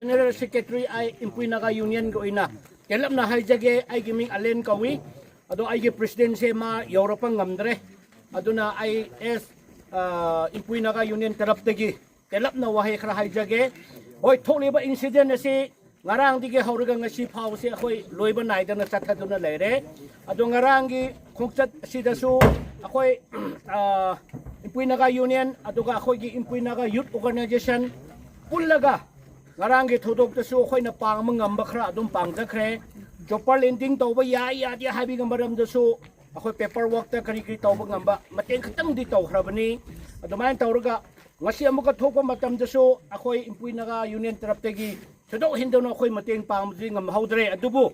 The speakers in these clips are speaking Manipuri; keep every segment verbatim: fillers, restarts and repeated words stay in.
General Secretary ꯑꯩ ꯏꯝꯄꯨꯏ ꯅꯥꯒꯥ ꯌꯨꯅꯤꯌꯟꯒꯤ ꯑꯣꯏꯅ ꯇꯦꯜꯂꯞꯅ ꯍꯥꯏꯖꯒꯦ꯫ ꯑꯩꯒꯤ ꯃꯤꯡ ꯑꯂꯦꯟ ꯀꯧꯏ꯫ ꯑꯗꯣ ꯑꯩꯒꯤ ꯄ꯭ꯔꯦꯁꯤꯗꯦꯟꯁꯦ ꯃꯥ ꯌꯧꯔꯛꯄ ꯉꯝꯗ꯭ꯔꯦ꯫ ꯑꯗꯨꯅ ꯑꯩ ꯑꯦꯁ ꯏꯝꯄꯨꯏ ꯅꯥꯒꯥ ꯌꯨꯅꯤꯌꯟ ꯇꯔꯞꯇꯒꯤ ꯇꯦꯜꯂꯞꯅ ꯋꯥꯍꯩ ꯈꯔ ꯍꯥꯏꯖꯒꯦ꯫ ꯍꯣꯏ, ꯊꯣꯛꯂꯤꯕ ꯏꯟꯁꯤꯗꯦꯟ ꯑꯁꯤ ꯉꯔꯥꯡꯗꯒꯤ ꯍꯧꯔꯒ ꯉꯁꯤ ꯐꯥꯎꯁꯦ ꯑꯩꯈꯣꯏ ꯂꯣꯏꯕ ꯅꯥꯏꯗꯅ ꯆꯠꯊꯗꯨꯅ ꯂꯩꯔꯦ꯫ ꯑꯗꯣ ꯉꯔꯥꯡꯒꯤ ꯈꯣꯡꯆꯠ ꯑꯁꯤꯗꯁꯨ ꯑꯩꯈꯣꯏ ꯏꯝꯄꯨꯏ ꯅꯥꯒꯥ ꯌꯨꯅꯤꯌꯟ ꯑꯗꯨꯒ ꯑꯩꯈꯣꯏꯒꯤ ꯏꯝꯄꯨꯏ ꯅꯥꯒꯥ ꯌꯨꯠ ꯑꯣꯔꯒꯅꯥꯏꯖꯦꯁꯟ ꯄꯨꯜꯂꯒ ꯉꯔꯥꯡꯒꯤ ꯊꯧꯗꯣꯛꯇꯁꯨ ꯑꯩꯈꯣꯏꯅ ꯄꯥꯡꯕ ꯉꯝꯕ ꯈꯔ ꯑꯗꯨꯝ ꯄꯥꯡꯖꯈ꯭ꯔꯦ꯫ ꯆꯣꯄꯔ ꯂꯦꯟꯗꯤꯡ ꯇꯧꯕ ꯌꯥꯏ ꯌꯥꯗꯦ ꯍꯥꯏꯕꯒꯤ ꯃꯔꯝꯗꯁꯨ ꯑꯩꯈꯣꯏ ꯄꯦꯄꯔ ꯋꯥꯔꯛꯇ ꯀꯔꯤ ꯀꯔꯤ ꯇꯧꯕ ꯉꯝꯕ ꯃꯇꯦꯡ ꯈꯤꯇꯪꯗꯤ ꯇꯧꯈ꯭ꯔꯕꯅꯤ꯫ ꯑꯗꯨꯃꯥꯏꯅ ꯇꯧꯔꯒ ꯉꯁꯤ ꯑꯃꯨꯛꯀ ꯊꯣꯛꯄ ꯃꯇꯝꯗꯁꯨ ꯑꯩꯈꯣꯏ ꯏꯝꯄꯨꯏ ꯅꯥꯒꯥ ꯌꯨꯅꯤꯌꯟ ꯇꯔꯞꯇꯒꯤ ꯊꯣꯏꯗꯣꯛ ꯍꯦꯟꯗꯣꯛꯅ ꯑꯩꯈꯣꯏ ꯃꯇꯦꯡ ꯄꯥꯡꯕꯗꯤ ꯉꯝꯍꯧꯗ꯭ꯔꯦ꯫ ꯑꯗꯨꯕꯨ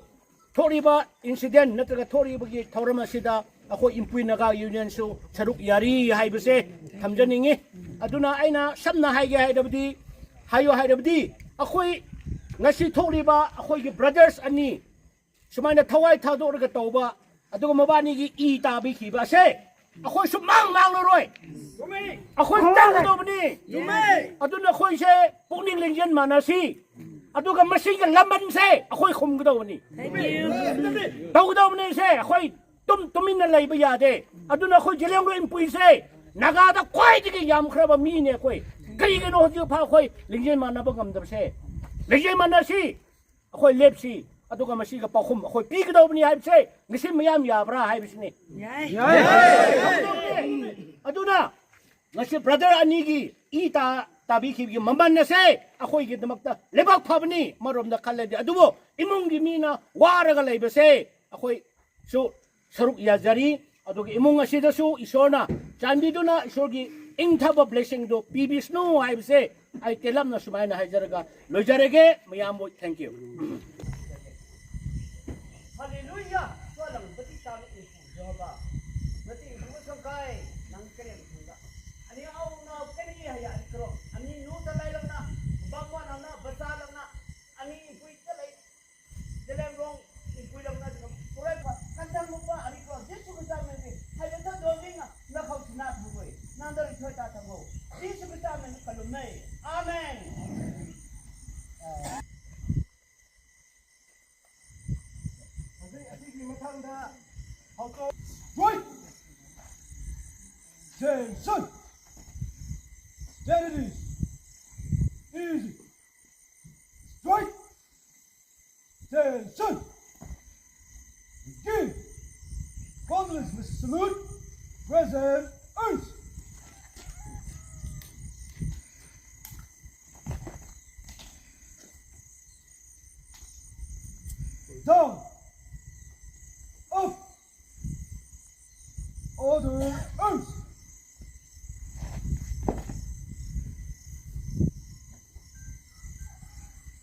ꯊꯣꯛꯂꯤꯕ ꯏꯟꯁꯤꯗꯦꯟ ꯅꯠꯇ꯭ꯔꯒ ꯊꯣꯛꯂꯤꯕꯒꯤ ꯊꯧꯔꯝ ꯑꯁꯤꯗ ꯑꯩꯈꯣꯏ ꯏꯝꯄꯨꯏ ꯅꯥꯒꯥ ꯌꯨꯅꯤꯌꯟꯁꯨ ꯁꯔꯨꯛ ꯌꯥꯔꯤ ꯍꯥꯏꯕꯁꯦ ꯊꯝꯖꯅꯤꯡꯉꯤ꯫ ꯑꯗꯨꯅ ꯑꯩꯅ ꯁꯝꯅ ꯍꯥꯏꯒꯦ ꯍꯥꯏꯔꯕꯗꯤ, ꯍꯥꯏꯌꯣ ꯍꯥꯏꯔꯕꯗꯤ, ꯑꯩꯈꯣꯏ ꯉꯁꯤ ꯊꯣꯛꯂꯤꯕ ꯑꯩꯈꯣꯏꯒꯤ ꯕ꯭ꯔꯗꯔꯁ ꯑꯅꯤ ꯁꯨꯃꯥꯏꯅ ꯊꯋꯥꯏ ꯊꯥꯗꯣꯛꯂꯒ ꯇꯧꯕ, ꯑꯗꯨꯒ ꯃꯕꯥꯅꯤꯒꯤ ꯏ ꯇꯥꯕꯤꯈꯤꯕ ꯑꯁꯦ ꯑꯩꯈꯣꯏ ꯁꯨꯃꯥꯡ ꯃꯥꯡꯂꯔꯣꯏ꯫ ꯑꯩꯈꯣꯏ ꯆꯪꯒꯗꯧꯕꯅꯤ꯫ ꯑꯗꯨꯅ ꯑꯩꯈꯣꯏꯁꯦ ꯄꯨꯛꯅꯤꯡ ꯂꯤꯡꯖꯦꯜ ꯃꯥꯟꯅꯁꯤ꯫ ꯑꯗꯨꯒ ꯃꯁꯤꯒꯤ ꯂꯃꯟꯁꯦ ꯑꯩꯈꯣꯏ ꯈꯨꯝꯒꯗꯧꯕꯅꯤ꯫ ꯇꯧꯒꯗꯧꯕꯅꯤ ꯁꯦ꯫ ꯑꯩꯈꯣꯏ ꯇꯨꯝ ꯇꯨꯃꯤꯟꯅ ꯂꯩꯕ ꯌꯥꯗꯦ꯫ ꯑꯗꯨꯅ ꯑꯩꯈꯣꯏ ꯖꯤꯂꯦꯡꯔꯣꯡ ꯏꯝꯄꯨꯏꯁꯦ ꯅꯥꯒꯥꯗ ꯈ꯭ꯋꯥꯏꯗꯒꯤ ꯌꯥꯝꯈ꯭ꯔꯕ ꯃꯤꯅꯦ ꯑꯩꯈꯣꯏ꯫ ꯀꯔꯤꯒꯤꯅꯣ ꯍꯧꯖꯤꯛ ꯐꯥꯎ ꯑꯩꯈꯣꯏ ꯂꯤꯡꯖꯦꯜ ꯃꯥꯟꯅꯕ ꯉꯝꯗꯕꯁꯦ? ꯂꯤꯡꯖꯦꯜ ꯃꯥꯟꯅꯁꯤ꯫ ꯑꯩꯈꯣꯏ ꯂꯦꯞꯁꯤ, ꯑꯗꯨꯒ ꯃꯁꯤꯒ ꯄꯥꯎꯈꯨꯝ ꯑꯩꯈꯣꯏ ꯄꯤꯒꯗꯧꯕꯅꯤ ꯍꯥꯏꯕꯁꯦ ꯉꯁꯤ ꯃꯌꯥꯝ ꯌꯥꯕ꯭ꯔꯥ ꯍꯥꯏꯕꯁꯤꯅꯤ꯫ ꯑꯗꯨꯅ ꯉꯁꯤ ꯕ꯭ꯔꯗꯔ ꯑꯅꯤꯒꯤ ꯏ ꯇꯥ-, ꯇꯥꯕꯤꯈꯤꯕꯒꯤ ꯃꯃꯜ ꯑꯁꯦ ꯑꯩꯈꯣꯏꯒꯤꯗꯃꯛꯇ ꯂꯩꯕꯥꯛ ꯐꯕꯅꯤ ꯑꯃꯔꯣꯝꯗ ꯈꯜꯂꯗꯤ꯫ ꯑꯗꯨꯕꯨ ꯏꯃꯨꯡꯒꯤ ꯃꯤꯅ ꯋꯥꯔꯒ ꯂꯩꯕꯁꯦ ꯑꯩꯈꯣꯏꯁꯨ ꯁꯔꯨꯛ ꯌꯥꯖꯔꯤ꯫ ꯑꯗꯨꯒ ꯏꯃꯨꯡ ꯑꯁꯤꯗꯁꯨ ꯏꯁꯣꯔꯅ ꯆꯥꯟꯕꯤꯗꯨꯅ ꯏꯁꯣꯔꯒꯤ ꯏꯪꯊꯕ ꯕ꯭ꯂꯦꯁꯤꯡꯗꯨ ꯄꯤꯕꯤꯁꯅꯨ ꯍꯥꯏꯕꯁꯦ ꯑꯩ ꯇꯦꯜꯂꯞꯅ ꯁꯨꯃꯥꯏꯅ ꯍꯥꯏꯖꯔꯒ ꯂꯣꯏꯖꯔꯒꯦ꯫ ꯃꯌꯥꯝꯕꯨ thank you꯫ Hallelujah. Tualang bati tang ipu Jehovah. Bati ipu sangkai nang kerem tungga. Ani au na kani haya ani kro. Ani nu talai lang na. Bangwa lang na, basa lang na. Ani ipu italai. Jalan rong ipu lang na. Kurai pa. Kantang lupa ani kro. Jesu kita mene. Haya ta doling na. Na kau sinat bukoi. Nang dari thoi ta tabo. Jesu kita mene kalumai. Amen. Right. Attention. There it is. Easy. Strike. Attention. Begin. Condoleezza Salute. Present. Arms. Down. Up. Order. Arms.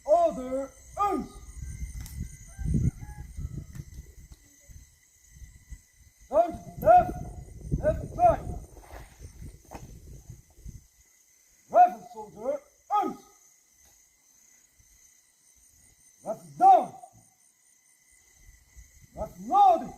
Order. Arms. Turn to the left. Left, right. Rifle soldier. Arms. Rifle down. Rifle loaded.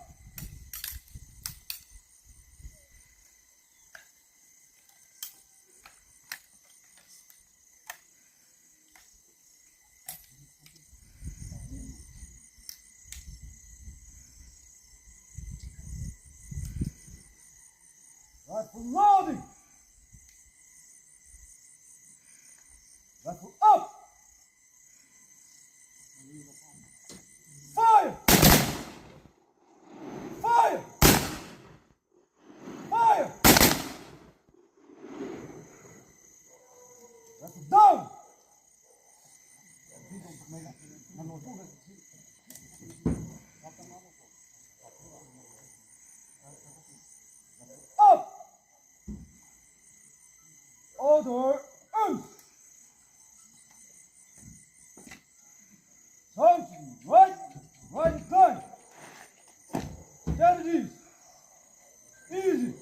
Rifle loading. Rifle up. Fire. Fire. Fire. Rifle down. Up. Order. Arms. Turn to right, right side. There it is. Easy.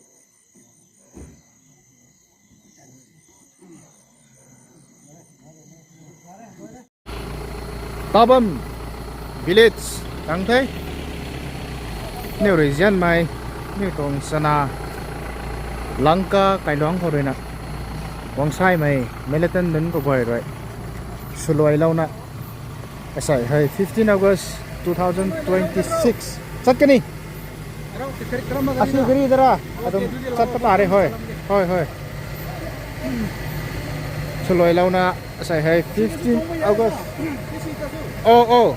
Tabam village tangthai. New region mai, new tong sana. Langka kailong khorina. Wangsai mai, militant dun ko goi roi. Suloi launa. Asai hai fifteen August two thousand twenty-six. Chat kani. ꯑꯁꯤ ꯒꯥꯔꯤꯗꯔꯥ? ꯑꯗꯨꯝ ꯆꯠꯄ ꯇꯥꯔꯦ꯫ ꯍꯣꯏ, ꯍꯣꯏ, ꯍꯣꯏ꯫ ꯁꯨꯂꯣꯏ ꯂꯧꯅ ꯉꯁꯥꯏ ꯍꯥꯏ ꯐꯤꯐꯇꯤꯟ ꯑꯥꯒꯁ꯫ ꯑꯣ, ꯑꯣ꯫